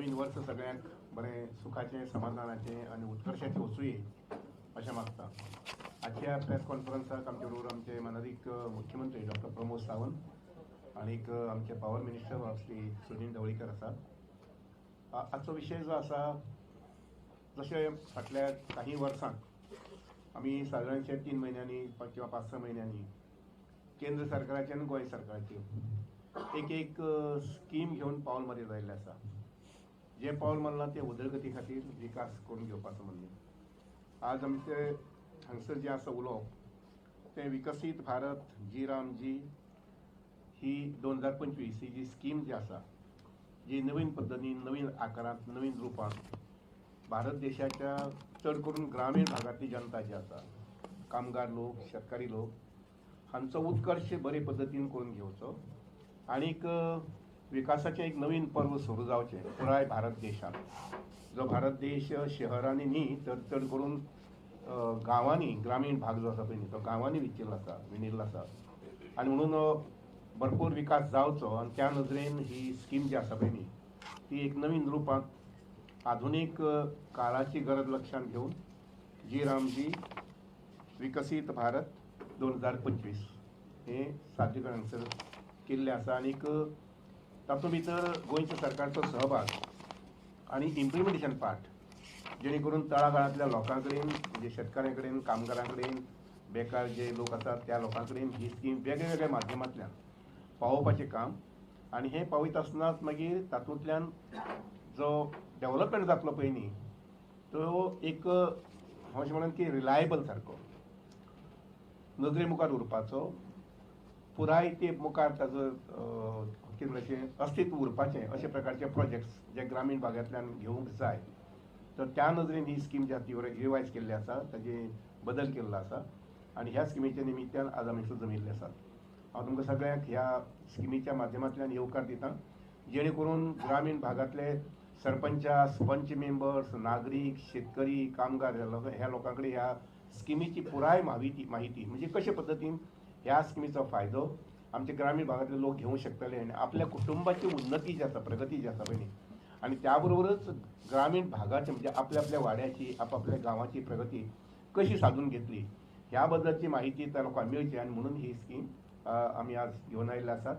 नवीन वर्स सगळ्यांक बरें सुखाचें, समाधानाचें आनी उत्कर्शाचें वचुये अशें मागता. आजच्या प्रेस कॉन्फरन्साक आमचे बरोबर आमचे मानादीक मुख्यमंत्री डॉक्टर प्रमोद सावंत आनीक आमचे पावर मिनिस्टर श्री सुनील ढवळीकर आसात. आजचो विशय जो आसा, जशें फाटल्या काही वर्सांत आमी सादारणशे 3 म्हयन्यांनी किंवा 5-6 म्हयन्यांनी केंद्र सरकाराचे आनी गोंय सरकाराचे एक एक स्कीम घेवन पावल मारीत आयिल्लें आसा. जें पावल मारलां तें उदरगती खातीर, विकास करून घेवपा संबंदी. आज आमचे हांगसर जें आसा उलोवप तें विकसीत भारत जी राम जी ही 2025 ही जी स्कीम जी आसा, जी नवीन पद्दतीन, नवीन आकारांत, नवीन रुपांत भारत देशाच्या चड करून ग्रामीण भागांतली जनता जी आसा, कामगार लोक, शेतकारी लोक हांचो उत्कर्श बरे पद्दतीन करून घेवचो आनीक विकासाचें एक नवीन पर्व सुरू जावचें पुराय भारत देशांत. जो भारत देश शहरांनी न्ही तर चड करून गांवांनी, ग्रामीण भाग जो आसा पळय न्ही तो गांवांनी विचिल्लो आसा, विणिल्लो आसा आनी म्हणून भरपूर विकास जावचो आनी त्या नदरेन ही स्कीम जी आसा पळय न्ही ती एक नवीन रुपांत आधुनीक काळाची गरज लक्षांत घेवन जी राम जी विकसीत भारत 2025 हें सादरीकरण हांगसर केल्लें आसा. आनीक तातूंत भितर गोंयच्या सरकारचो सहभाग आनी इम्प्लिमेंटेशन पार्ट, जेणे करून तळागाळांतल्या लोकां कडेन, म्हणजे शेतकाऱ्यां कडेन, कामगारां कडेन, बेकार जे लोक आसात त्या लोकां कडेन ही स्कीम वेगळ्या वेगळ्या माध्यमांतल्यान पावोवपाचें काम. आनी हें पावयता आसतनाच मागीर तातूंतल्यान जो डेवलपमेंट जातलो पळय न्ही तो एक हांव अशें म्हणन की रिलायबल सारको नदरे मुखार उरपाचो, पुराय ते मुखार ताजो कितें म्हणचें अस्तित्व उरपाचें अशे प्रकारचे प्रोजेक्ट्स जे ग्रामीण भागांतल्यान घेवंक जाय. तर त्या नदरेन ही स्कीम जी आसा ती रिवायज केल्ली आसा, ताजे बदल केल्लो आसा आनी ह्या स्किमीच्या निमित्यान आज आमी जमिल्ले आसात. हांव तुमकां सगळ्यांक ह्या स्किमीच्या माध्यमांतल्यान येवकार दिता, जेणे करून ग्रामीण भागांतले सरपंचा, पंच मेंबर्स, नागरीक, शेतकरी, कामगार ह्या लोकां कडेन ह्या स्किमीची पुराय माहिती म्हणजे कशे पद्दतीन ह्या स्किमीचो फायदो आमच्या ग्रामीण भागांतले लोक घेवंक शकतले आनी आपल्या कुटुंबाची उन्नती जी आसा, प्रगती जी आसा पळय न्ही, आनी त्या बरोबरच ग्रामीण भागाची म्हणजे आपल्या आपल्या वाड्याची, आपापल्या गांवाची प्रगती कशी सादून घेतली ह्या बद्दलची माहिती त्या लोकांक मेळची आनी म्हणून ही स्कीम आमी आज घेवन आयिल्ले आसात.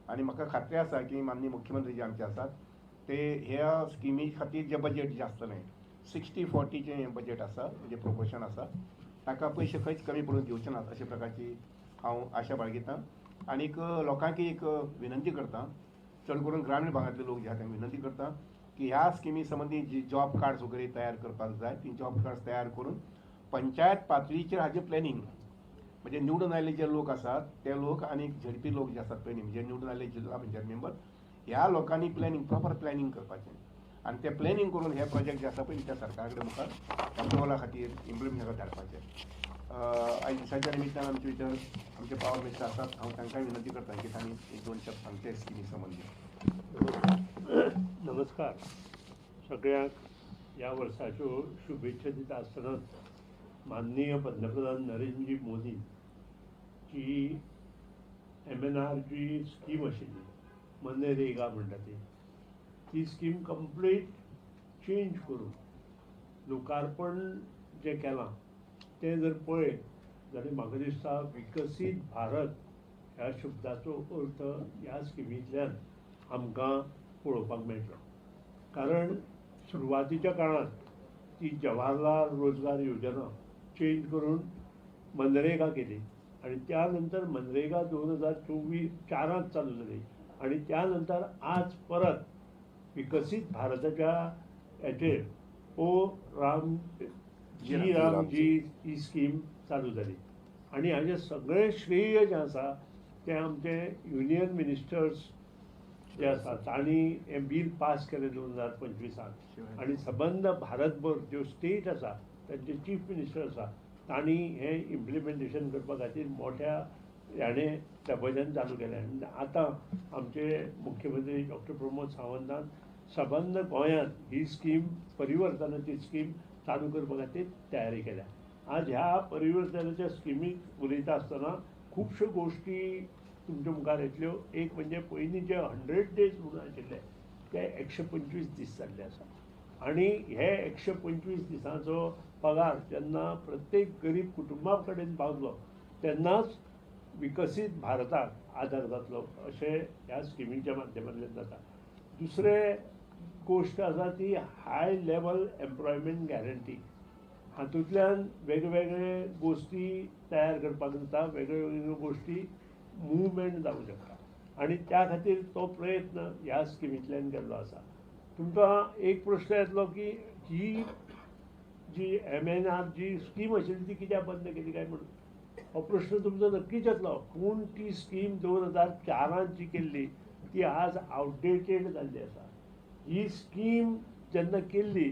आनी म्हाका खात्री आसा की माननीय मुख्यमंत्री जे आमचे आसात ते ह्या स्किमी खातीर जें बजेट जें आसतलें 60-40चें बजेट आसा, म्हणजे प्रोपोर्शन आसा, ताका पयशे खंयच कमी पडून दिवचे नात अशे प्रकारची हांव आशा बाळगितां. आनीक लोकांक एक विनंती करता, चड करून ग्रामीण भागांतले लोक जे आहा तांकां विनंती करता की ह्या स्किमी संबंदी जी जॉब कार्ड्स वगैरे तयार करपाक जाय ती जॉब कार्ड्स तयार करून पंचायत पातळीचेर हाजें प्लॅनिंग, म्हणजे निवडून आयिल्ले जे लोक आसात ते लोक आनी झेडपी लोक जे आसात पळय न्ही, म्हणजे निवडून आयिल्ले जिल्हा पंचायत मेंबर ह्या लोकांनी प्लॅनिंग, प्रॉपर प्लॅनिंग करपाचें आनी तें प्लॅनिंग करून हे प्रोजेक्ट जे आसा पळय त्या सरकारा कडेन मुखार अप्रुवला खातीर इम्प्लिमेंटेशना धाडपाचें. आयज दिसाच्या निमित्तान आमचे भितर आमचे पावर मिनिस्टर आसात, हांव तांकांय विनंती करता की तांणी एक दोन शब्द सांगचे स्किमी संबंदी. नमस्कार सगळ्यांक, ह्या वर्साच्यो शुभेच्छा दिता आसतनाच माननीय पंतप्रधान नरेंद्रजी मोदी जी MNRG scheme आशिल्ली, मनरेगा म्हणटा ती, ती स्कीम कंप्लीट चेंज करून लोकार्पण जें केलां तें जर पळयत जाल्यार म्हाका दिसता विकसीत भारत ह्या शब्दाचो अर्थ ह्या स्किमींतल्यान आमकां पळोवपाक मेळटलो. कारण सुरवातीच्या काळांत ती जवाहरलाल रोजगार योजना चेंज करून मनरेगा केली आनी त्या नंतर मनरेगा 2024-4 चालू जाली आनी त्या नंतर आज परत विकसीत भारताच्या हेचेर ओ राम जी राम जी ही स्कीम चालू जाली आनी हाजें सगळें श्रेय जें आसा तें आमचे युनियन मिनिस्टर्स जे आसा तांणी हें बील पास केलें 2025 आनी सबंद भारतभर ज्यो स्टेट आसा तांचे चीफ मिनिस्टर आसा तांणी हें इम्प्लिमेंटेशन करपा खातीर मोठ्या ह्याणें प्रबोधन चालू केलें. आनी आतां आमचे मुख्यमंत्री डॉक्टर प्रमोद सावंतान सबंद गोंयांत ही स्कीम, परिवर्तनाची स्कीम चालू करपा खातीर तयारी केल्या. आज ह्या परिवर्तनाच्या स्किमीक उलयता आसतना खुबश्यो गोश्टी तुमच्या मुखार येतल्यो. एक म्हणजे पयलीं जे 100 डेज म्हणून आशिल्ले ते 125 दीस जाल्ले आसा आनी हे 125 दिसांचो पगार जेन्ना प्रत्येक गरीब कुटुंबा कडेन पावतलो तेन्नाच विकसीत भारताक आदार जातलो अशें ह्या स्किमीच्या माध्यमांतल्यान जाता. दुसरें गोश्ट आसा ती हाय लेवल एम्प्लॉयमेंट गॅरंटी. हातूंतल्यान वेगवेगळे गोश्टी तयार करपाक जाता, वेगळ्यो गोश्टी मुवमेंट जावंक शकता आनी त्या खातीर तो प्रयत्न ह्या स्किमींतल्यान केल्लो आसा. तुमकां एक प्रश्न येतलो की ही जी MNRG scheme आशिल्ली ती कित्याक बंद केली काय म्हणून, हो प्रश्न तुमचो नक्कीच येतलो. पूण ती स्कीम 2004 जी केल्ली ती आज आवटडेटेड जाल्ली आसा. ही स्कीम जेन्ना केल्ली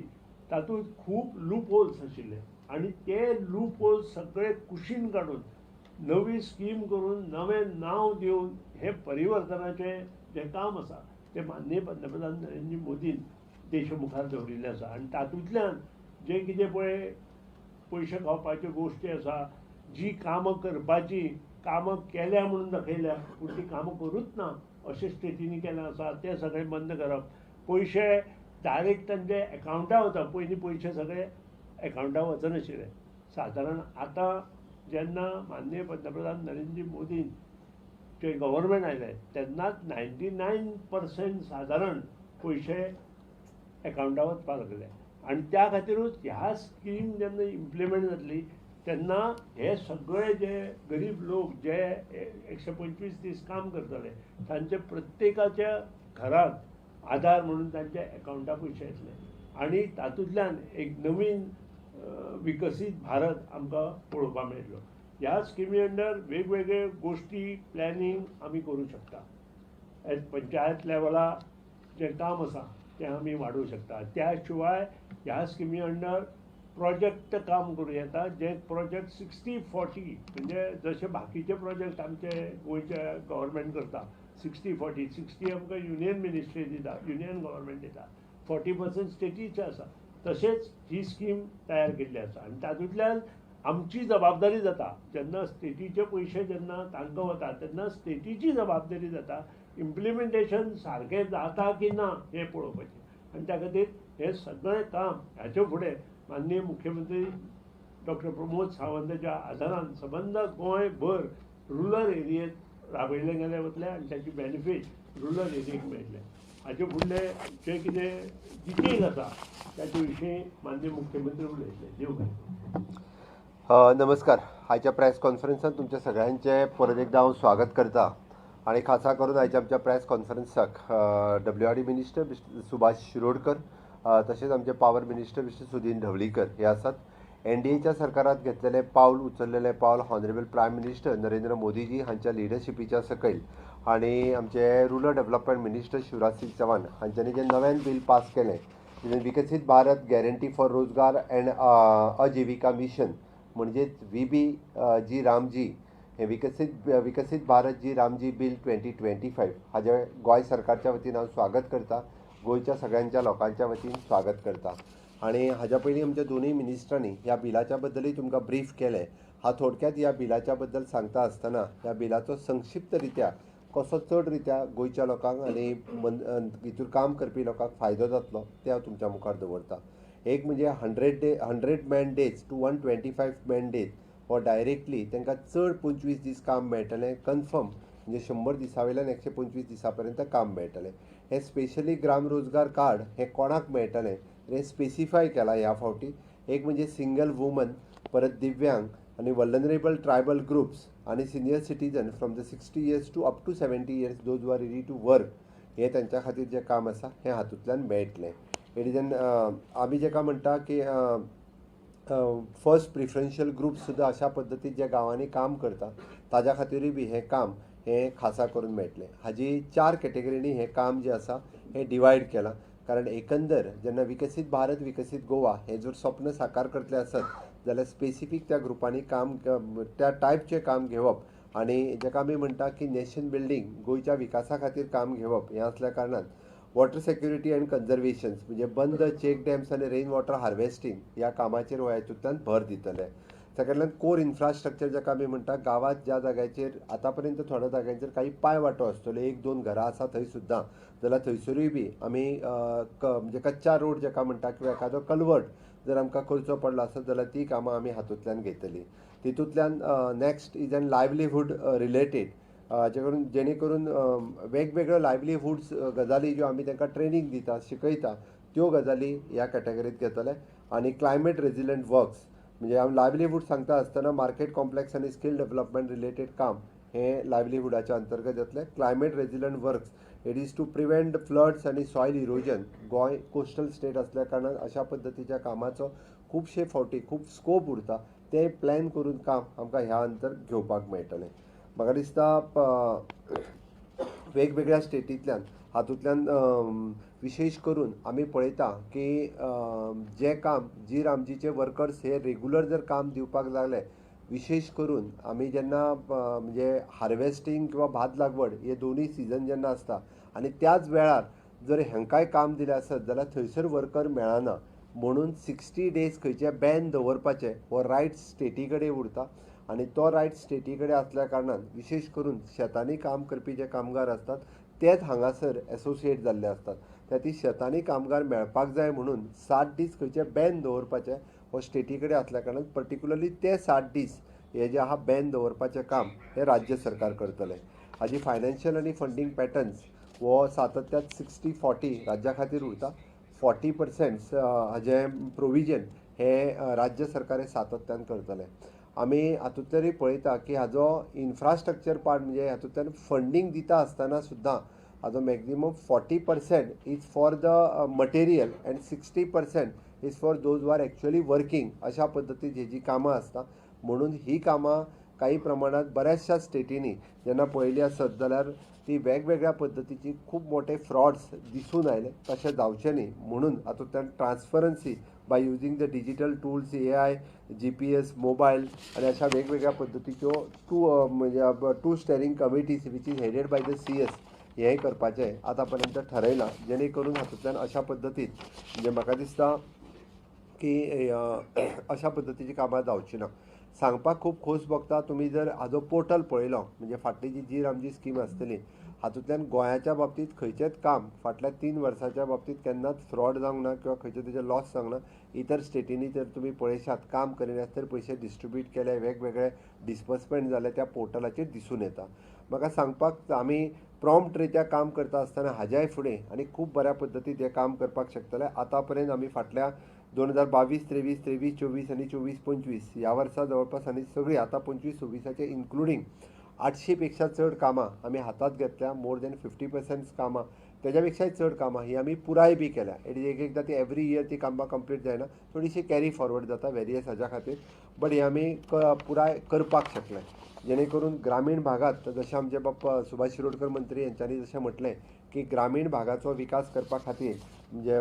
तातूंत खूब लूप होल्स आशिल्ले आनी ते लूप होल्स सगळे कुशीन काडून नवी स्कीम करून नवें नांव दिवन हें परिवर्तनाचें जें काम आसा तें माननीय पंतप्रधान नरेंद्र मोदीन देशा मुखार दवरिल्लें आसा. आनी तातूंतल्यान जें कितें पळय पयशे खावपाच्यो गोश्टी आसा, जी कामां करपाची कामां केल्या म्हणून दाखयल्या पूण ती कामां करूच ना अशें स्टेटींनी केलें आसा तें सगळें बंद करप. पयशे डायरेक्ट तांच्या एकावंटा वता, पयलीं पयशे सगळे एकावंटा वचनाशिल्ले. सादारण आतां जेन्ना माननीय पंतप्रधान नरेंद्र मोदीन जे गव्हर्मेंट आयलें तेन्नाच 99% सादारण पयशे एकावंटा वचपाक लागले आनी त्या खातीरूच ह्या स्कीम जेन्ना इम्प्लिमेंट जातली तेन्ना हे सगळे जे गरीब लोक जे 125 दीस काम करतले तांचे प्रत्येकाच्या घरांत आधार म्हणून तांच्या एकावंटा पयशे येतले आनी तातूंतल्यान एक नवीन विकसीत भारत आमकां पळोवपाक मेळटलो. ह्या स्किमी अंडर वेगवेगळे गोश्टी प्लॅनिंग आमी करूं शकता. एज पंचायत लेवला जें काम आसा तें आमी वाडोवंक शकता. त्या शिवाय ह्या स्किमी अंडर प्रोजेक्ट काम करूं येता, जे प्रोजेक्ट 60-40 म्हणजे जशे बाकीचे प्रोजेक्ट आमचे गोंयचे गव्हर्मेंट करता 60-40, 60 आमकां युनियन मिनिस्ट्री दिता, युनियन गव्हर्मेंट दिता, 40% स्टेटीचे आसा. तशेंच ही स्कीम तयार केल्ली आसा आनी तातूंतल्यान आमची जबाबदारी जाता, जेन्ना स्टेटीचे पयशे जेन्ना तांकां वता तेन्ना स्टेटीची जबाबदारी जाता इम्प्लिमेंटेशन सारकें जाता की ना हें पळोवपाचें. आनी त्या खातीर हें सगळें काम हाचे फुडें माननीय मुख्यमंत्री डॉक्टर प्रमोद सावंताच्या आदारान सबंद गोंयभर रुरल एरियेंत राबयलें गेलें वतलें आनी ताची बेनिफीट रुरल एरियेक मेळटलें. हाचे फुडले जे कितें डिटेल आसा ताचे विशीं माननीय मुख्यमंत्री उलयतले. देव बरें. नमस्कार. आयच्या प्रेस कॉन्फरन्सान तुमच्या सगळ्यांचें परत एकदां हांव स्वागत करता आनी खासा करून आयच्या आमच्या press कॉन्फरन्साक WRD minister mister Subhash Shirodkar, तशेंच आमचे power minister mister Sudin Dhavalikar हे आसात. NDAच्या सरकारात घेतलेलें पावल, उचललेलें पावल honourable prime minister Narendra Modiji हांच्या लिडरशिपीच्या सकयल आनी आमचे rural development minister Shivraj Singh Chauhan हांच्यांनी जें नव्यान बील पास केलें Viksit Bharat guarantee for Rozgar and Ajeevika mission म्हणजेच VBG Ramji हें विकसीत भारत जी रामजी बील 2025 हाजें गोंय सरकारच्या वतीन हांव स्वागत करता, गोंयच्या सगळ्यांच्या लोकांच्या वतीन स्वागत करता. आनी हाज्या पयलीं आमच्या दोनूय मिनिस्टरांनी ह्या बिलाच्या बद्दलूय तुमकां ब्रीफ केलें. हांव थोडक्यात ह्या बिलाच्या बद्दल सांगता आसतना ह्या बिलाचो संक्षिप्त रित्या कसो चड रित्या गोंयच्या लोकांक आनी हितूर काम करपी लोकांक फायदो जातलो तें हांव तुमच्या मुखार दवरता. एक म्हणजे 100 man days to 125 man days हो डायरेक्टली तांकां चड 25 दीस काम मेळटलें कन्फर्म, म्हणजे 100 दिसां वयल्यान 125 दिसां पर्यंत काम मेळटलें. हें स्पेशली ग्राम रोजगार कार्ड हें कोणाक मेळटलें हें स्पेसिफाय केलां ह्या फावटी. एक म्हणजे सिंगल वुमन, परत दिव्यांग आनी वल्नरेबल ट्रायबल ग्रुप्स आनी senior citizen from the 60 years to up to 70 years those who are ready to work हें तांच्या खातीर जें काम आसा हें हातूंतल्यान मेळटलें. It is an आमी जेका म्हणटा की फर्स्ट प्रिफरन्शियल ग्रुप सुद्दां अशा पद्दतीन जे गांवांनी काम करता ताज्या खातीरूय बी हें काम हें खासा करून मेळटलें. हाजी 4 कॅटेगरींनी हें काम जें आसा हें डिवायड केलां, कारण एकंदर जेन्ना विकसीत भारत विकसीत गोवा हें जर स्वप्न साकार करतलें आसत जाल्यार स्पेसिफीक त्या ग्रुपांनी काम त्या टायपचें काम घेवप आनी जेका आमी म्हणटा की नेशन बिल्डींग गोंयच्या विकासा खातीर काम घेवप हें आसल्या कारणान वॉटर सेक्युरिटी अँड कन्जर्वेशन्स म्हणजे बंद चेक डॅम्स आनी रेन वॉटर हार्वेस्टींग ह्या कामाचेर हो हेतूंतल्यान भर दितले. सेकंडल्यान कोर इन्फ्रास्ट्रक्चर जाका आमी म्हणटा, गांवांत ज्या जाग्याचेर आतां पर्यंत थोड्या जाग्यांचेर काही पांय वाटो आसतल्यो, एक दोन घरां आसा थंय सुद्दां जाल्यार थंयसरूय बी आमी म्हणजे कच्चा रोड जाका म्हणटा किंवा एखादो कलवर्ट जर आमकां करचो पडलो आसत जाल्यार ती कामां आमी हातूंतल्यान घेतली. तितूंतल्यान next is an livelihood related, जे जेणे करून वेगवेगळ्यो लायवलीहुड्स गजाली ज्यो आमी तांकां ट्रेनींग दिता, शिकयता, त्यो गजाली ह्या कॅटेगरीत घेतले. आनी क्लायमेट रेजिलंट वर्क्स म्हणजे हांव लायवलीहूड सांगता आसतना मार्केट कॉम्प्लेक्स आनी स्कील डेव्हलपमेंट रिलेटेड काम हें लायवलीहुडाच्या अंतर्गत येतलें. Climate resilient works, it is to prevent floods आनी soil erosion. Goem coastal state असल्या कारणान अशा पद्दतीच्या कामाचो खुबशे फावटी खूब स्कोप उरता. ते प्लॅन करून काम आमकां ह्या अंतर घेवपाक मेळटलें. म्हाका दिसता वेगवेगळ्या स्टेटींतल्यान हातूंतल्यान विशेश करून आमी पळयता की जें काम जी रामजीचे वर्कर्स हे रेगुलर जर काम दिवपाक लागले, विशेश करून आमी जेन्ना म्हणजे हार्वेस्टींग किंवा भात लागवड हे दोनूय सिजन जेन्ना आसता आनी त्याच वेळार जर हांकांय काम दिलें आसत जाल्यार थंयसर वर्कर मेळना, म्हणून 60 डेज खंयचे बॅन दवरपाचें हो रायट स्टेटी कडेन उरता. आनी तो रायट स्टेटी कडेन आसल्या कारणान विशेश करून शेतांनी काम करपी जे कामगार आसतात तेच हांगासर एसोसिएट जाल्ले आसतात. त्या खातीर शेतांनी कामगार मेळपाक जाय म्हणून 60 दीस खंयचे बॅन दवरपाचें हो स्टेटी कडेन आसल्या कारणान पर्टिक्युलरली ते 60 दीस हे जे आहा बॅन दवरपाचें काम हें राज्य सरकार करतलें. हाजी फायनान्शियल आनी फंडींग पॅटर्न्स हो सातत्यान 60-40 राज्या खातीर उरता. 40% हाजें प्रोविजन हें राज्य सरकार हें सातत्यान करतलें. आमी हातूंतल्यानूय पळयता की हाजो इन्फ्रास्ट्रक्चर पार्ट म्हणजे हातूंतल्यान फंडींग दिता आसतना सुद्दां हाजो maximum 40% is for the material and 60% is for those who are actually working, अशा पद्दतीन हेजी कामां आसता. म्हणून ही कामां काही प्रमाणात बऱ्याचशा स्टेटींनी जेन्ना पळयली आसत जाल्यार ती वेगवेगळ्या पद्दतीची खूब मोठे फ्रॉड्स दिसून आयले. तशें जावचें न्ही म्हणून हातूंतल्यान transparency by using the digital tools, AI, GPS, mobile आनी अशा वेगवेगळ्या पद्दतीच्यो टू म्हणजे two steering committees which is headed by the CS हें करपाचें आतां पर्यंत ठरयलां, जेणे करून हातूंतल्यान अशा पद्दतीन म्हणजे म्हाका दिसता की अशा पद्दतीची कामां जावची ना. सांगपाक खूब खोस भोगता, तुमी जर हाजो पोर्टल पळयलो म्हणजे फाटली जी जी रामजी स्कीम आसतली हातूंतल्यान गोंयाच्या बाबतींत खंयचेंच काम फाटल्या 3 वर्साच्या बाबतींत केन्नाच फ्रॉड जावंक ना किंवा खंयचें तेजें लॉस जावंक ना. इतर स्टेटींनी जर तुमी पळयशात, काम करिनासतना पयशे डिस्ट्रिब्यूट केले, वेगवेगळे डिसबर्समेंट जाले, त्या पोर्टलाचेर दिसून येता. म्हाका सांगपाक आमी प्रॉम्प्ट रित्या काम करता आसतना हाज्याय फुडें आनी खूब बऱ्या पद्दतीन हें काम करपाक शकतले. आतां पर्यंत आमी फाटल्या 2022-23, 23-24 आनी 24-25 ह्या वर्सा जवळपास आनी सगळीं आतां 25-26आचे इन्क्लुडींग 800 पेक्षा चड कामां आमी हातांत घेतल्या. मोर दॅन 50% कामां, तेज्या पेक्षाय चड कामां ही आमी पुराय बी केल्या. It is एक एकदां ती एवरी इयर ती कामां कंप्लीट जायना, थोडीशी कॅरी फॉरवर्ड जाता वेरियस हाज्या खातीर, बट हे आमी पुराय करपाक शकले, जेणे करून ग्रामीण भागात जशें आमचे बाप्पा सुभाष शिरोडकर मंत्री हेंच्यांनी जशें म्हटलें की ग्रामीण भागाचो विकास करपा खातीर म्हणजे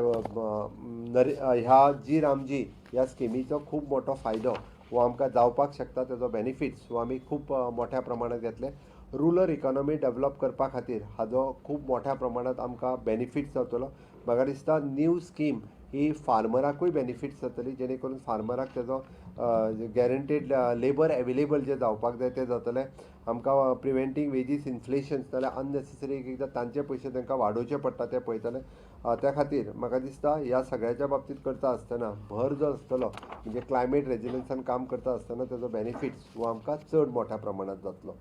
ह्या जी रामजी ह्या स्किमीचो खूब मोठो फायदो हो आमकां जावपाक शकता. तेजो बेनिफिट्स हो आमी खूब मोठ्या प्रमाणात घेतले. रुरल इकॉनॉमी डेवलप करपा खातीर हाजो खूब मोठ्या प्रमाणात आमकां बेनिफीट्स जातलो. म्हाका दिसता न्यू स्कीम ही फार्मराकूय बेनिफीट्स जातली, जेणे करून फार्मराक तेजो गॅरंटीड लेबर एवेलेबल जें जावपाक जाय तें जातलें. आमकां प्रिवेंटींग वेजीस इन्फ्लेशन, नाल्यार अननेसेसरी एक एकदां तांचे पयशे तांकां वाडोवचे पडटा ते पळयतले. त्या खातीर म्हाका दिसता ह्या सगळ्याच्या बाबतींत करता आसतना भर जो आसतलो म्हणजे क्लायमेट रेजिलन्सान काम करता आसतना तेजो बेनिफिट्स हो आमकां चड मोठ्या प्रमाणात जातलो.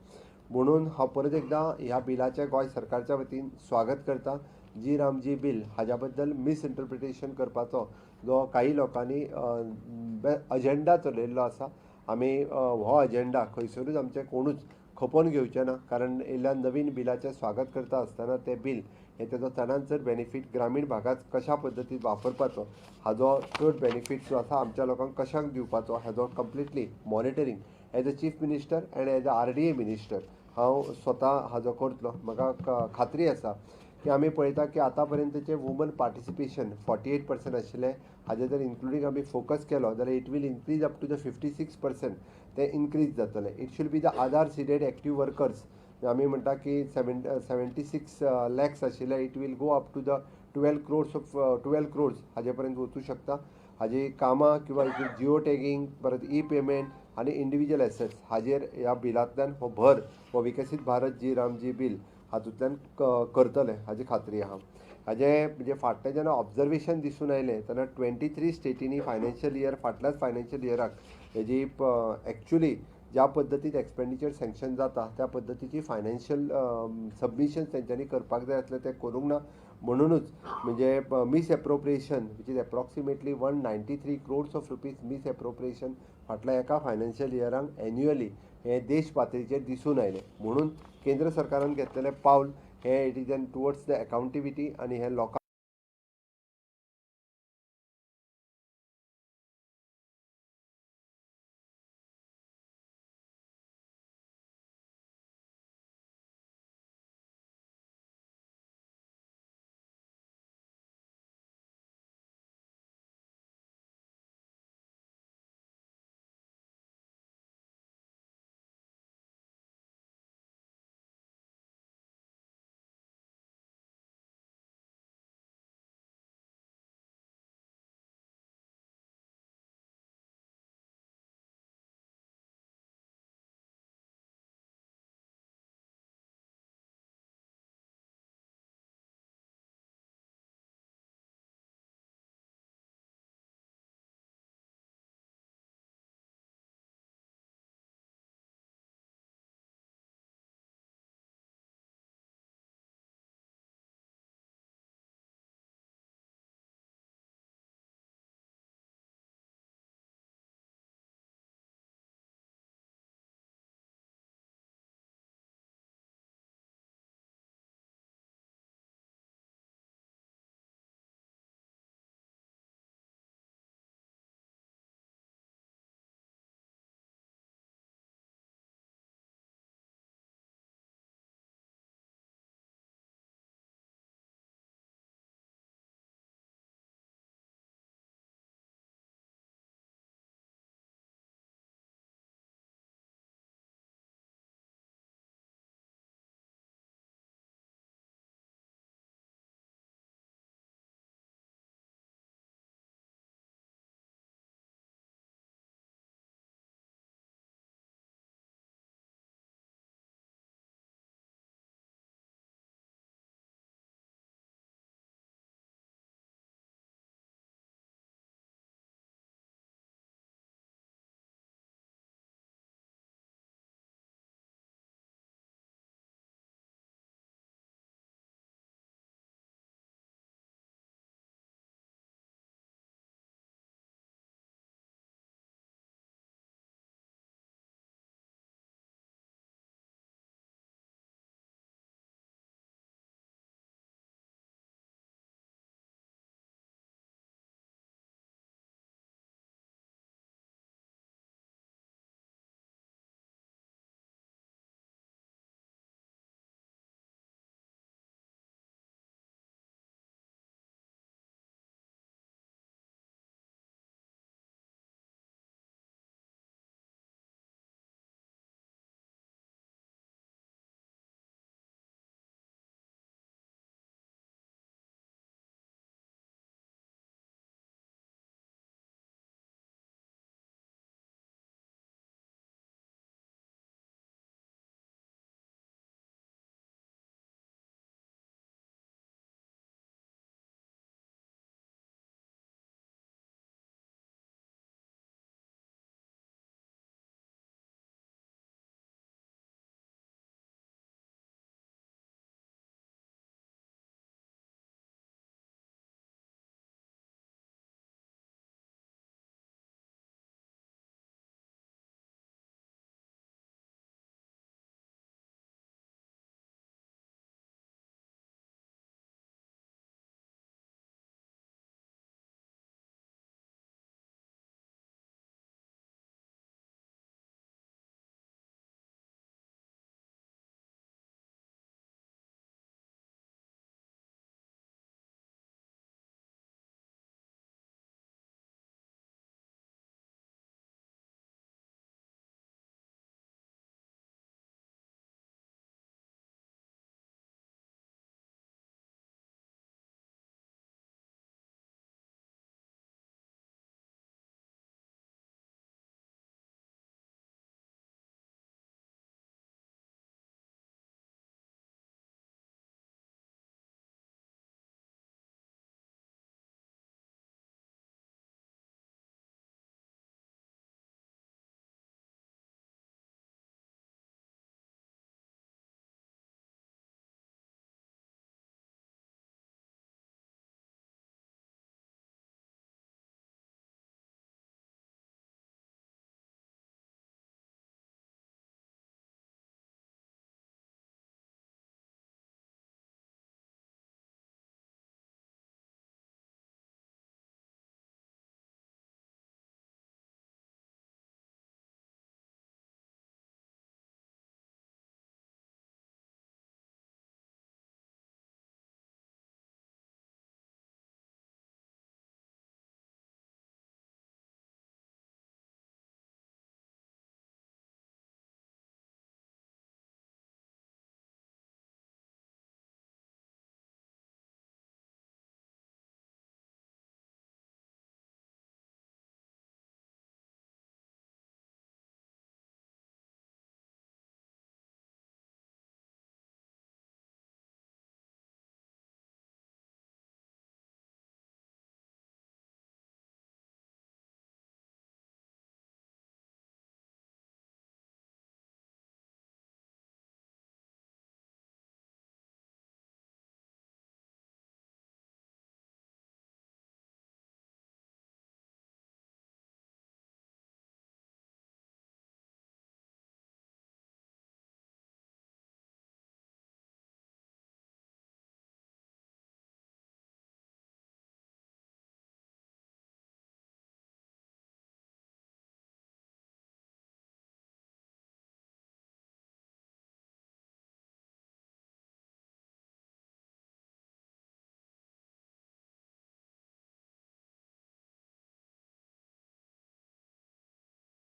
म्हणून हांव परत एकदां ह्या बिलाचें गोंय सरकारच्या वतीन स्वागत करता. जी रामजी बील हाज्या बद्दल मिसइंटरप्रिटेशन करपाचो जो काही लोकांनी अजेंडा चलयल्लो आसा, आमी हो अजेंडा खंयसरूच आमचे कोणूच खपोवन घेवचे ना, कारण येयल्ल्या नवीन बिलाचें स्वागत करता आसतना तें बील हें तेजो चडान चड बेनिफीट ग्रामीण भागात कशा पद्दतीन वापरपाचो, हाजो चड बेनिफीट जो आसा आमच्या लोकांक कशाक दिवपाचो, हाजो completely monitoring as a chief minister and as a RDA minister हांव स्वता हाजो करतलो. म्हाका खात्री आसा की आमी पळयता की आतां पर्यंतचे वुमन पार्टिसिपेशन 48% आशिल्लें, हाजेर जर इन्क्लुडींग आमी फोकस केलो जाल्यार it will increase up to the 56% तें इनक्रीज जातलें. It should be the Aadhaar seeded active workers आमी म्हणटा की 76 लॅक्स आशिल्ले, it will go up to the 12 crores of 12 crores हाजे पर्यंत वचूं शकता. हाजी कामां किंवा जिओ टॅगींग, परत ई पेमेंट आनी इंडिविज्युअल एसेट्स हाजेर ह्या बिलांतल्यान हो भर हो विकसीत भारत जी राम जी बील हातूंतल्यान करतले हाजी खात्री आहा. हाजें म्हणजे फाटलें जेन्ना ऑब्जर्वेशन दिसून आयलें तेन्ना 23 स्टेटींनी फायनान्शियल इयर फाटल्याच फायनान्शियल इयराक हेजी एक्चुली ज्या पद्दतीन एक्सपेंडिचर सँक्शन जाता त्या पद्दतीची फायनान्शियल सबमिशन तेंच्यांनी करपाक जाय आसलें तें करूंक ना. म्हणुनूच म्हणजे misappropriation which is approximately 193 crores of rupees misappropriation फाटल्या एका फायनान्शियल इयराक एन्युअली हें देश पातळीचेर दिसून आयलें. म्हणून केंद्र सरकारान घेतलेलें पावल हें it is an towards the accountability आनी हें लोकांक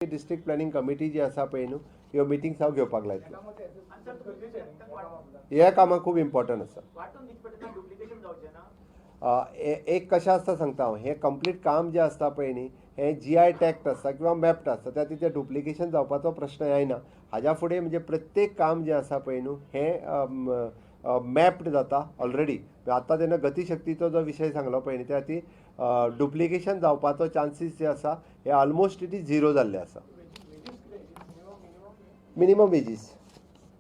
डिस्ट्रिक्ट प्लॅनिंग कमिटी जी आसा पळय न्हू, ह्यो मिटिंग्स हांव घेवपाक लायतलो. हे कामां खूब इम्पॉर्टंट आसा. वांटून दिवचे पडटा, डुप्लिकेशन जावचें ना? एक कशें आसता सांगता हांव. हें कंप्लीट काम जें आसता पळय न्ही, हें जीआय टॅग्ड आसता किंवा मॅप्ड आसता. त्या खातीर तें डुप्लिकेशन जावपाचो प्रश्न येना. हाज्या फुडें म्हणजे प्रत्येक काम जें आसा पळय न्हू, हें मॅप्ड जाता ऑलरेडी. आतां तेन्ना गतिशक्तीचो जो विशय सांगलो पळय न्ही, त्या खातीर डुप्लिकेशन जावपाचो चान्सीस जे आसा हे ऑलमोस्ट it is zero जाल्ले आसा. Minimum wages.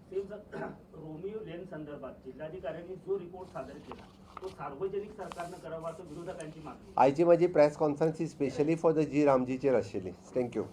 Same sir, Romeo lane संदर्भात जिल्हाधिकाऱ्यांनी जो रिपोर्ट सादर केला तो सार्वजनिक सरकारनं करावा असं विरोधकांची मागणी. आयची म्हाजी press conference he specially for the जी रामजीचेर आशिल्ली. Thank you.